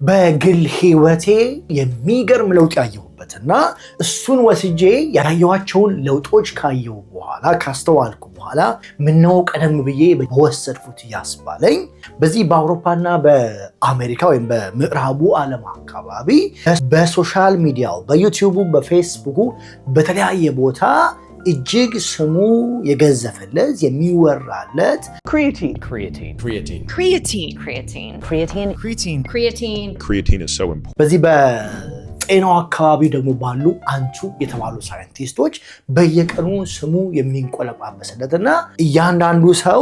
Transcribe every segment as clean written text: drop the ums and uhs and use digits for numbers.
በግል ህይወቴ የሚገርም ለውጥ ያየሁበትና እሱን ወስጄ ያየኋቸውን ለውጦች ካየሁ በኋላ፣ ካስተዋልኩ በኋላ፣ ምነው ቀደም ብዬ በወሰድኩት ያስባለኝ፣ በዚህ በአውሮፓና በአሜሪካ ወይም በምዕራቡ ዓለም አካባቢ በሶሻል ሚዲያው፣ በዩቲዩቡ፣ በፌስቡኩ፣ በተለያየ ቦታ እጅግ ስሙ የገዘፈለት፣ የሚወራለት Creatine. Creatine. Creatine. Creatine. Creatine. Creatine. Creatine. Creatine. Creatine is so important. በዚህ በጤናው አካባቢ ደግሞ ባሉ አንቱ የተባሉ ሳይንቲስቶች በየቀኑ ስሙ የሚንቆለጳበስለት እና እያንዳንዱ ሰው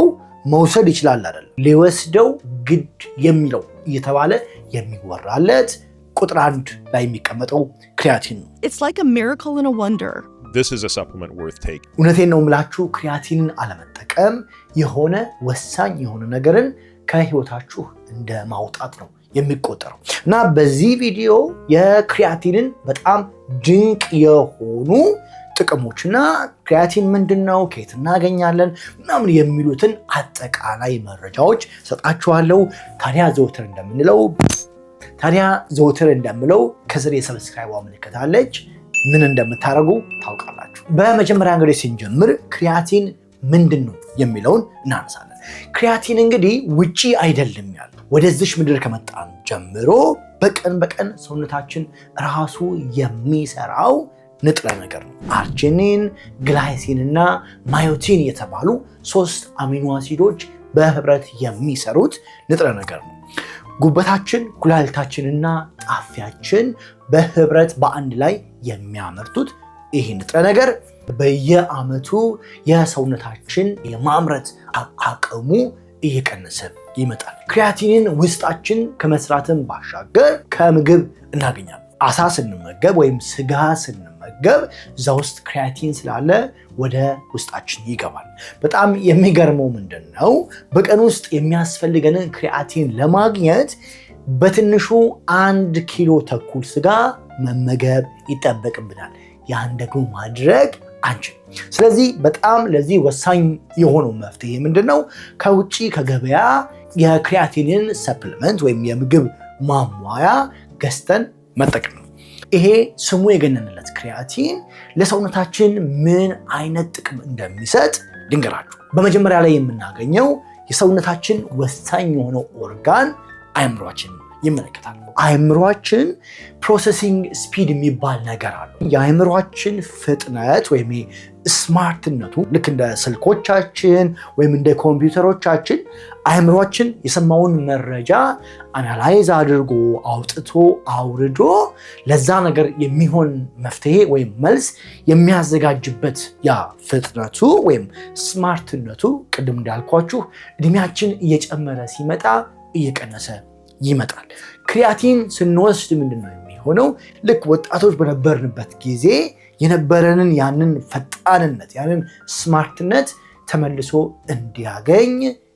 መውሰድ ይችላል አይደለም፣ ሊወስደው ግድ የሚለው እየተባለ የሚወራለት ቁጥር 1 ላይ የሚቀመጠው creatine ነው። It's like a miracle and a wonder. This is a supplement worth taking. እውነቴን ነው የምላችሁ፣ creatine ን አለመጠቀም የሆነ ወሳኝ የሆነ ነገርን ከህይወታችሁ እንደ ማውጣት ነው የሚቆጠረው። እና በዚህ ቪዲዮ የ creatine ን በጣም ድንቅ የሆኑ ጥቅሞችና creatine ምንድን ነው፣ ከየት እናገኛለን ምናምን የሚሉትን አጠቃላይ መረጃዎች ሰጣችኋለሁ። ታዲያ ዘወትር እንደምለው ከስር የ subscribe ምልክት አለች። ምን እንደምታደርጉ ታውቃላችሁ። በመጀመሪያ እንግዲህ ስንጀምር creatine ምንድን ነው የሚለውን እናነሳለን። Creatine እንግዲህ ውጪ አይደለም ያለው፣ ወደዚች ምድር ከመጣን ጀምሮ በቀን በቀን ሰውነታችን ራሱ የሚሰራው ንጥረ ነገር ነው። Arginine፣ glycine እና methionine የተባሉ ሶስት አሚኖ አሲዶች በህብረት የሚሰሩት ንጥረ ነገር ነው። ጉበታችን፣ ኩላሊታችንና ጣፊያችን በህብረት በአንድ ላይ የሚያመርቱት ይህ ንጥረ ነገር በየዓመቱ የሰውነታችን የማምረት አቅሙ እየቀነሰ ይመጣል። Creatine ን ውስጣችን ከመስራትን ባሻገር ከምግብ እናገኛለን። አሳ ስንመገብ ወይም ስጋ ስንመገብ እዛ ውስጥ creatine ስላለ ወደ ውስጣችን ይገባል። በጣም የሚገርመው ምንድን ነው? በቀን ውስጥ የሚያስፈልገንን creatine ለማግኘት በትንሹ 1.5 ኪሎ ስጋ መመገብ ይጠበቅብናል። ያን ደግሞ ማድረግ አንችልም። ስለዚህ በጣም ለዚህ ወሳኝ የሆነው መፍትሄ ምንድን ነው? ከውጭ ከገበያ የ creatine ን supplement ወይም የምግብ ማሟያ ገዝተን መጠቀም ነው። ይሄ ስሙ የገነነለት creatine ለሰውነታችን ምን አይነት ጥቅም እንደሚሰጥ ልንገራችሁ። በመጀመሪያ ላይ የምናገኘው የሰውነታችን ወሳኝ የሆነው ኦርጋን አእምሯችን ይመለከታል። አእምሯችን processing speed የሚባል ነገር አለው። የአእምሯችን ፍጥነት ወይም smart ነቱ ልክ እንደ ስልኮቻችን ወይም እንደ ኮምፒውተሮቻችን አእምሯችን የሰማውን መረጃ analyze አድርጎ፣ አውጥቶ አውርዶ ለዛ ነገር የሚሆን መፍትሄ ወይም መልስ የሚያዘጋጅበት ያ ፍጥነቱ ወይም smart ነቱ ቅድም እንዳልኳችሁ እድሜያችን እየጨመረ ሲመጣ እየቀነሰ ይመጣል። Creatine ስንወስድ ምንድን ነው የሚሆነው? ልክ ወጣቶች በነበርንበት ጊዜ የነበረንን ያንን ፈጣንነት፣ ያንን smart ነት ተመልሶ እንዲያገኝ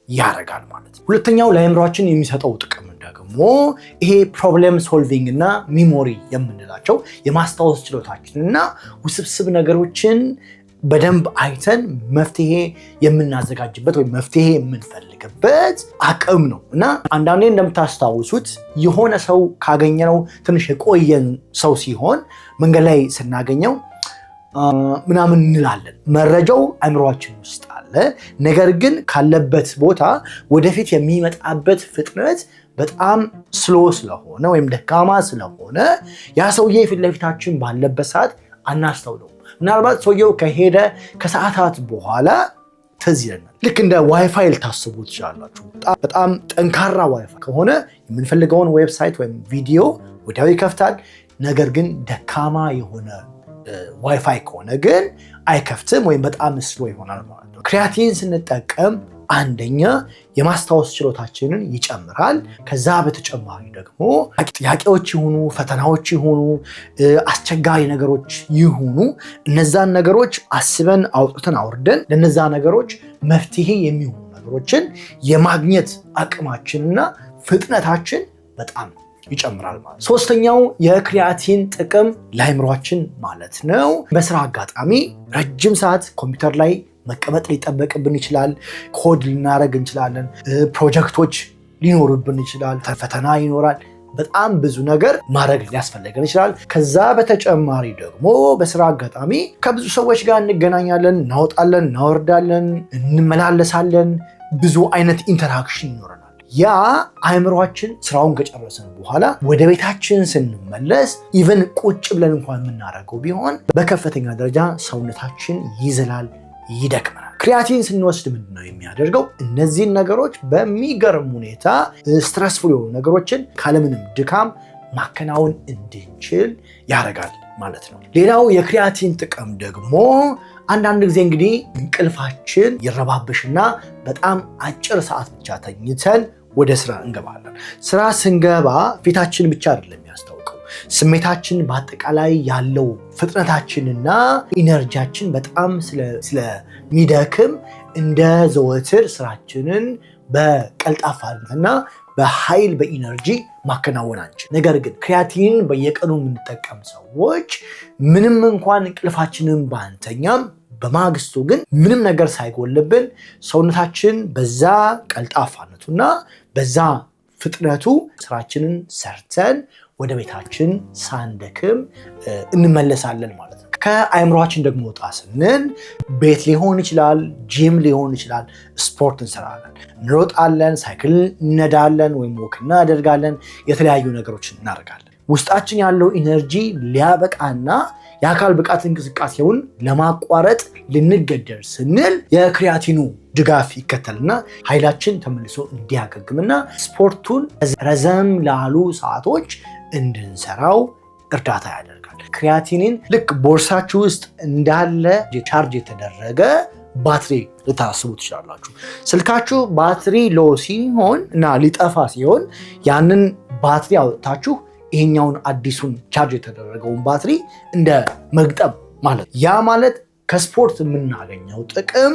ያደርጋል ማለት ነው። ሁለተኛው ለአእምሯችን የሚሰጠው ጥቅም ደግሞ ይሄ problem solving እና memory የምንላቸው የማስታወስ ችሎታችን እና ውስብስብ ነገሮችን በደንብ አይተን መፍትሄ የምናዘጋጅበት ወይም መፍትሄ የምንፈልግበት አቅም ነው። እና አንዳንዴ እንደምታስታውሱት የሆነ ሰው ካገኘነው፣ ትንሽ የቆየን ሰው ሲሆን፣ መንገድ ላይ ስናገኘው ምናምን እንላለን። መረጃው አእምሯችን ውስጥ አለ። ነገር ግን ካለበት ቦታ ወደፊት የሚመጣበት ፍጥነት በጣም slow ስለሆነ ወይም ደካማ ስለሆነ ያ ሰውዬ ፊት ለፊታችን ባለበት ሰዓት አናስተውለውም። ምናልባት ሰውየው ከሄደ ከሰዓታት በኋላ ትዝ ይለናል። ልክ እንደ ዋይፋይ ልታስቡ ትችላላችሁ። በጣም ጠንካራ ዋይፋይ ከሆነ የምንፈልገውን website ወይም ቪዲዮ ወዲያው ይከፍታል። ነገር ግን ደካማ የሆነ ዋይፋይ ከሆነ ግን አይከፍትም ወይም በጣም slow ይሆናል ማለት ነው። Creatine ስንጠቀም አንደኛ የማስታወስ ችሎታችንን ይጨምራል። ከዛ በተጨማሪ ደግሞ ጥያቄዎች ይሁኑ፣ ፈተናዎች ይሁኑ፣ አስቸጋሪ ነገሮች ይሁኑ፣ እነዛን ነገሮች አስበን፣ አውጥተን አውርደን ለነዛ ነገሮች መፍትሄ የሚሆኑ ነገሮችን የማግኘት አቅማችንና ፍጥነታችን በጣም ይጨምራል ማለት ነው። ሶስተኛው የ creatine ጥቅም ለአእምሯችን ማለት ነው። በስራ አጋጣሚ ረጅም ሰዓት ኮምፒውተር ላይ መቀመጥ ሊጠበቅብን ይችላል። ኮድ ልናደርግ እንችላለን። ፕሮጀክቶች ሊኖሩብን ይችላል። ፈተና ይኖራል። በጣም ብዙ ነገር ማድረግ ሊያስፈልገን ይችላል። ከዛ በተጨማሪ ደግሞ በስራ አጋጣሚ ከብዙ ሰዎች ጋር እንገናኛለን፣ እናወጣለን፣ እናወርዳለን፣ እንመላለሳለን። ብዙ አይነት interaction ይኖረናል። ያ አእምሯችን ስራውን ከጨረስን በኋላ ወደ ቤታችን ስንመለስ even ቁጭ ብለን እንኳን የምናደርገው ቢሆን በከፍተኛ ደረጃ ሰውነታችን ይዝላል፣ ይደክመናል። Creatine ስንወስድ ምንድን ነው የሚያደርገው? እነዚህን ነገሮች በሚገርም ሁኔታ stressful የሆኑ ነገሮችን ካለምንም ድካም ማከናወን እንድንችል ያደርጋል ማለት ነው። ሌላው የ creatine ጥቅም ደግሞ አንዳንድ ጊዜ እንግዲህ እንቅልፋችን ይረባበሽና በጣም አጭር ሰዓት ብቻ ተኝተን ወደ ስራ እንገባለን። ስራ ስንገባ ፊታችን ብቻ አይደለም የሚያስታውቀው፣ ስሜታችን፣ በአጠቃላይ ያለው ፍጥነታችንና energy ያችን በጣም ስለሚደክም እንደ ዘወትር ስራችንን በቀልጣፋነትና በኃይል በ energy ማከናወን አንችል። ነገር ግን creatine በየቀኑ የምንጠቀም ሰዎች ምንም እንኳን እንቅልፋችንን ባንተኛም በማግስቱ ግን ምንም ነገር ሳይጎልብን ሰውነታችን በዛ ቀልጣፋነቱና በዛ ፍጥነቱ ስራችንን ሰርተን ወደ ቤታችን ሳንደክም እንመለሳለን ማለት ነው። ከአእምሯችን ደግሞ ወጣ ስንል ቤት ሊሆን ይችላል፣ ጂም ሊሆን ይችላል፣ ስፖርት እንሰራለን፣ እንሮጣለን፣ ሳይክል እነዳለን ወይም walk እናደርጋለን፣ የተለያዩ ነገሮችን እናደርጋለን። ውስጣችን ያለው energy ሊያበቃና የአካል ብቃት እንቅስቃሴውን ለማቋረጥ ልንገደድ ስንል የ creatine ኑ ድጋፍ ይከተልና ኃይላችን ተመልሶ እንዲያገግምና ስፖርቱን ረዘም ላሉ ሰዓቶች እንድንሰራው እርዳታ ያደርጋል። Creatine ን ልክ ቦርሳችሁ ውስጥ እንዳለ charge የተደረገ ባትሪ ልታስቡ ትችላላችሁ። ስልካችሁ ባትሪ low ሲሆን እና ሊጠፋ ሲሆን ያንን ባትሪ አውጥታችሁ ይሄኛውን አዲሱን charge የተደረገውን ባትሪ እንደ መግጠም ማለት፣ ያ ማለት ከስፖርት የምናገኘው ጥቅም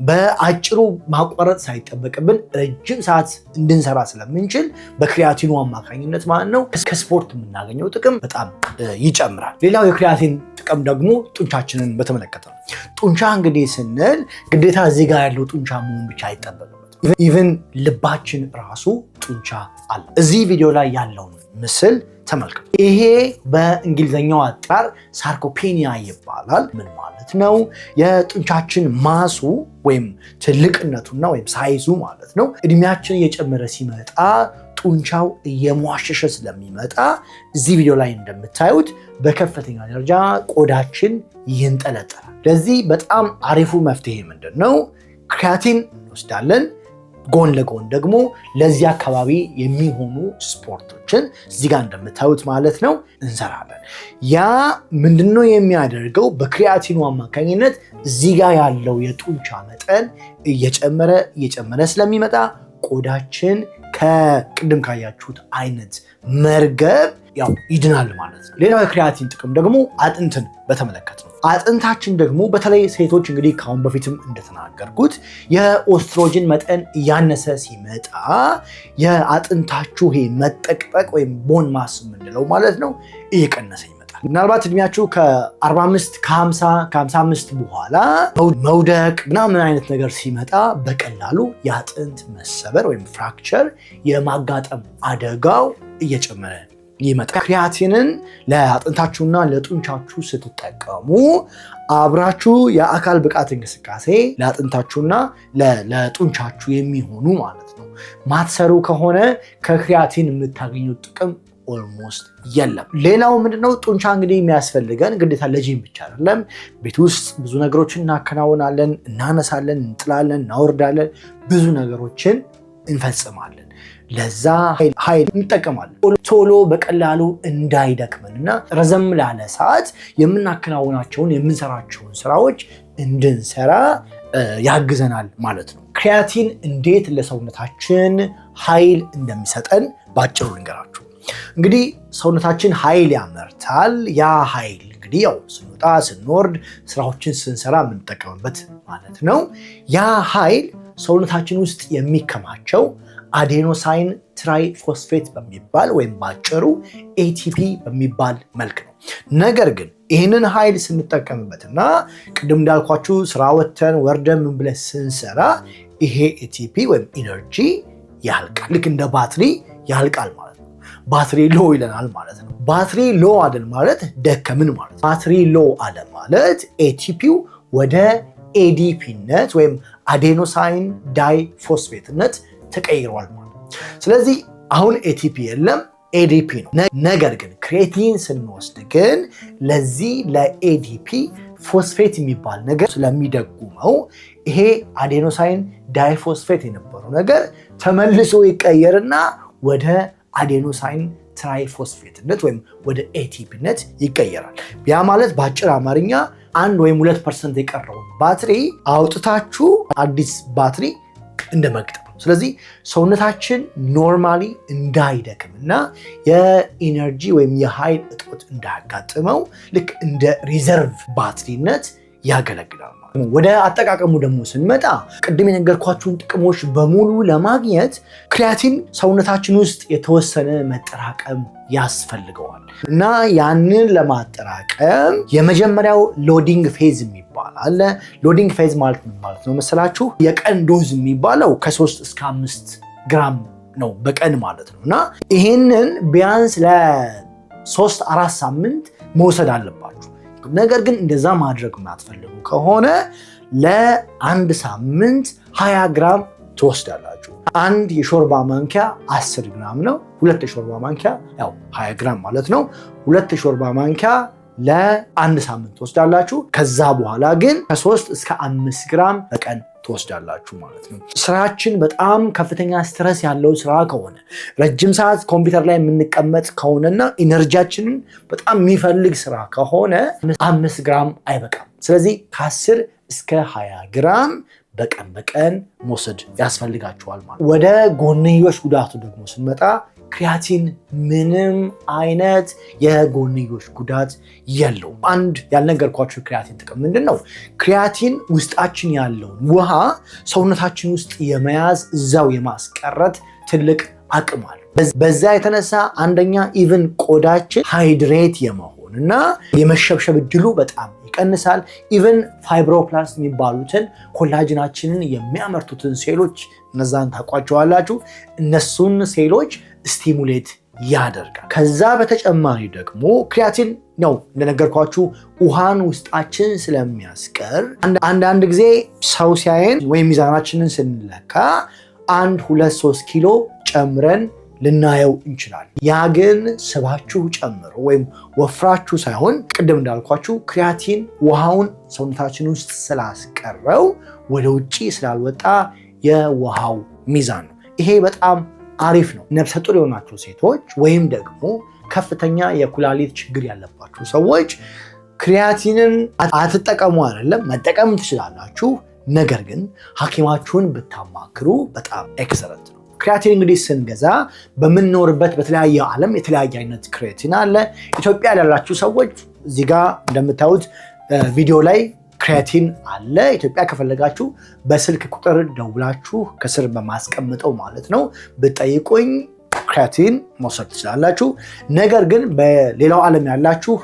በአጭሩ ማቋረጥ ሳይጠበቅብን ረጅም ሰዓት እንድንሰራ ስለምንችል በ creatine ኑ አማካኝነት ማለት ነው። ከስፖርት የምናገኘው ጥቅም በጣም ይጨምራል። ሌላው የ creatine ጥቅም ደግሞ ጡንቻችንን በተመለከተ ነው። ጡንቻ እንግዲህ ስንል ግዴታ እዚህ ጋር ያለው ጡንቻ መሆን ብቻ አይጠበቅበትም። Even ልባችን ራሱ ጡንቻ አለ። እዚህ ቪዲዮ ላይ ያለውን ምስል ተመልከቱ። ይሄ በእንግሊዝኛው አጠራር sarcopenia ይባላል። ምን ማለት ነው? የጡንቻችን mass ኡ ወይም ትልቅነቱና ወይም size ኡ ማለት ነው እድሜያችን እየጨመረ ሲመጣ ጡንቻው እየሟሸሸ ስለሚመጣ እዚህ ቪዲዮ ላይ እንደምታዩት በከፍተኛ ደረጃ ቆዳችን ይንጠለጠላል። ለዚህ በጣም አሪፉ መፍትሄ ምንድን ነው? Creatine እንወስዳለን። ጎን ለጎን ደግሞ ለዚህ አካባቢ የሚሆኑ ስፖርቶችን እዚህ ጋር እንደምታዩት ማለት ነው እንሰራለን። ያ ምንድነው የሚያደርገው? በ creatine ኑ አማካኝነት እዚህ ጋር ያለው የጡንቻ መጠን እየጨመረ እየጨመረ ስለሚመጣ ቆዳችን ከቅድም ካያችሁት አይነት መርገብ ያው ይድናል ማለት ነው። ሌላው የ creatine ጥቅም ደግሞ አጥንትን በተመለከተ ነው። አጥንታችን ደግሞ በተለይ ሴቶች እንግዲህ ከአሁን በፊትም እንደተናገርኩት የኦስትሮጅን መጠን እያነሰ ሲመጣ የአጥንታችሁ ይሄ መጠቅጠቅ ወይም bone mass የምንለው ማለት ነው እየቀነሰ ይመጣል። ምናልባት እድሜያችሁ ከ45፣ ከ50፣ ከ55 በኋላ መውደቅ ምናምን አይነት ነገር ሲመጣ በቀላሉ የአጥንት መሰበር ወይም fracture የማጋጠም አደጋው እየጨመረ ይመጣል። Creatine ን ለአጥንታችሁና ለጡንቻችሁ ስትጠቀሙ አብራችሁ የአካል ብቃት እንቅስቃሴ ለአጥንታችሁና ለጡንቻችሁ የሚሆኑ ማለት ነው ማትሰሩ ከሆነ ከ creatine የምታገኙት ጥቅም almost የለም። ሌላው ምንድነው? ጡንቻ እንግዲህ የሚያስፈልገን ግዴታ ለጂም ብቻ አይደለም። ቤት ውስጥ ብዙ ነገሮችን እናከናውናለን፣ እናነሳለን፣ እንጥላለን፣ እናወርዳለን፣ ብዙ ነገሮችን እንፈጽማለን። ለዛ ኃይል እንጠቀማለን። ቶሎ በቀላሉ እንዳይደክመን እና ረዘም ላለ ሰዓት የምናከናውናቸውን የምንሰራቸውን ስራዎች እንድንሰራ ያግዘናል ማለት ነው። Creatine እንዴት ለሰውነታችን ኃይል እንደሚሰጠን ባጭሩ ልንገራችሁ። እንግዲህ ሰውነታችን ኃይል ያመርታል። ያ ኃይል እንግዲህ ያው ስንወጣ ስንወርድ ስራዎችን ስንሰራ የምንጠቀምበት ማለት ነው። ያ ኃይል ሰውነታችን ውስጥ የሚከማቸው adenosine triphosphate በሚባል ወይም ባጭሩ ATP በሚባል መልክ ነው። ነገር ግን ይህንን ኃይል ስንጠቀምበትና ቅድም እንዳልኳችሁ ስራ ወተን ወርደን ምን ብለን ስንሰራ ይሄ ATP ወይም energy ያልቃል። ልክ እንደ ባትሪ ያልቃል ማለት ነው። battery low ይለናል ማለት ነው። Battery low አለን ማለት ደከምን ማለት ነው። Battery low አለ ማለት ATP ው ወደ ADP ነት ወይም adenosine diphosphate ነት ተቀይሯል ማለት ነው። ስለዚህ አሁን ATP የለም፣ ADP ነው። ነገር ግን creatine ስንወስድ ግን ለዚህ ለ ADP phosphate የሚባል ነገር ስለሚደጉመው ይሄ adenosine diphosphate የነበረው ነገር ተመልሶ ይቀየርና ወደ adenosine triphosphate ነት ወይም ወደ ATP ነት ይቀየራል። ያ ማለት በአጭር አማርኛ 1 ወይም 2% የቀረውን ባትሪ አውጥታችሁ አዲስ ባትሪ እንደ መግጠም ነው። ስለዚህ ሰውነታችን normally እንዳይደክም እና የ energy ወይም የኃይል እጦት እንዳያጋጥመው ልክ እንደ reserve ባትሪነት ያገለግላል ማለት ነው። ወደ አጠቃቀሙ ደግሞ ስንመጣ ቅድም የነገርኳችሁን ጥቅሞች በሙሉ ለማግኘት creatine ሰውነታችን ውስጥ የተወሰነ መጠራቀም ያስፈልገዋል እና ያንን ለማጠራቀም የመጀመሪያው loading phase የሚባል አለ። Loading phase ማለት ምን ማለት ነው መሰላችሁ? የቀን dose የሚባለው ከ3 እስከ 5 ግራም ነው በቀን ማለት ነው። እና ይሄንን ቢያንስ ለ3-4 ሳምንት መውሰድ አለባችሁ። ነገር ግን እንደዛ ማድረግ የማትፈልጉ ከሆነ ለአንድ ሳምንት 20 ግራም ትወስዳላችሁ። አንድ የሾርባ ማንኪያ 10 ግራም ነው። ሁለት የሾርባ ማንኪያ ያው 20 ግራም ማለት ነው። ሁለት የሾርባ ማንኪያ ለአንድ ሳምንት ትወስዳላችሁ። ከዛ በኋላ ግን ከ3 እስከ 5 ግራም በቀን ትወስዳላችሁ ማለት ነው። ስራችን በጣም ከፍተኛ stress ያለው ስራ ከሆነ፣ ረጅም ሰዓት ኮምፒውተር ላይ የምንቀመጥ ከሆነና energy ያችንን በጣም የሚፈልግ ስራ ከሆነ 5 ግራም አይበቃም። ስለዚህ ከ10 እስከ 20 ግራም በቀን በቀን መውሰድ ያስፈልጋችኋል ማለት ነው። ወደ ጎንዮሽ ጉዳቱ ደግሞ ስንመጣ creatine ምንም አይነት የጎንዮሽ ጉዳት የለውም። አንድ ያልነገርኳችሁ creatine ጥቅም ምንድን ነው? Creatine ውስጣችን ያለውን ውሃ ሰውነታችን ውስጥ የመያዝ፣ እዛው የማስቀረት ትልቅ አቅም አለው። በዛ የተነሳ አንደኛ even ቆዳችን hydrate የመሆን እና የመሸብሸብ እድሉ በጣም ይቀንሳል። Even fibroblast የሚባሉትን collagen ኣችንን የሚያመርቱትን ሴሎች፣ እነዛን ታውቋቸዋላችሁ። እነሱን ሴሎች stimulate ያደርጋል። ከዛ በተጨማሪ ደግሞ creatine ነው እንደነገርኳችሁ ውሃን ውስጣችን ስለሚያስቀር አንዳንድ ጊዜ ሰው ሲያየን ወይም ሚዛናችንን ስንለካ 1፣ 2፣ 3 ኪሎ ጨምረን ልናየው እንችላለን። ያ ግን ስባችሁ ጨምሮ ወይም ወፍራችሁ ሳይሆን ቅድም እንዳልኳችሁ creatine ውሃውን ሰውነታችን ውስጥ ስላስቀረው ወደ ውጭ ስላልወጣ የውሃው ሚዛን ነው። ይሄ በጣም አሪፍ ነው። ነፍሰ ጡር የሆናችሁ ሴቶች ወይም ደግሞ ከፍተኛ የኩላሊት ችግር ያለባችሁ ሰዎች creatine ን አትጠቀሙ አይደለም፣ መጠቀም ትችላላችሁ። ነገር ግን ሐኪማችሁን ብታማክሩ በጣም excellent ነው። Creatine እንግዲህ ስንገዛ በምንኖርበት በተለያየ ዓለም የተለያየ አይነት creatine አለ። ኢትዮጵያ ያላችሁ ሰዎች እዚህ ጋ እንደምታዩት ቪዲዮ ላይ creatine አለ። ኢትዮጵያ ከፈለጋችሁ በስልክ ቁጥር ደውላችሁ ከስር በማስቀምጠው ማለት ነው ብትጠይቁኝ creatine መውሰድ ትችላላችሁ። ነገር ግን በሌላው ዓለም ያላችሁ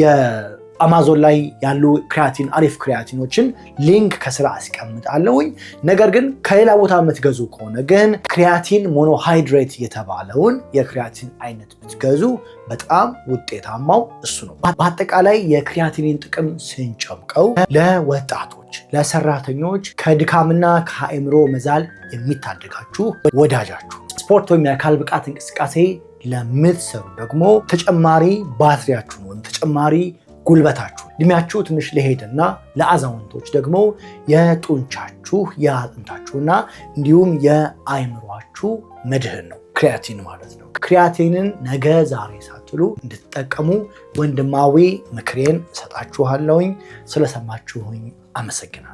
የአማዞን ላይ ያሉ creatine፣ አሪፍ creatine ኖችን link ከስር አስቀምጣለሁኝ። ነገር ግን ከሌላ ቦታ የምትገዙ ከሆነ ግን creatine monohydrate የተባለውን የ creatine አይነት ብትገዙ በጣም ውጤታማው እሱ ነው። በአጠቃላይ የ creatine ን ጥቅም ስንጨምቀው ለወጣቶች፣ ለሰራተኞች ከድካምና ከአእምሮ መዛል የሚታደጋችሁ ወዳጃችሁ፣ ስፖርት ወይም የአካል ብቃት እንቅስቃሴ ለምትሰሩ ደግሞ ተጨማሪ ባትሪያችሁ ወይም ተጨማሪ ጉልበታችሁ፣ እድሜያችሁ ትንሽ ለሄደና ለአዛውንቶች ደግሞ የጡንቻችሁ፣ የአጥንታችሁና እንዲሁም የአይምሯችሁ መድህን ነው creatine ማለት ነው። Creatine ን ነገ ዛሬ ሳትሉ እንድትጠቀሙ ወንድማዊ ምክሬን እሰጣችኋለሁኝ። ስለሰማችሁኝ አመሰግናለሁ።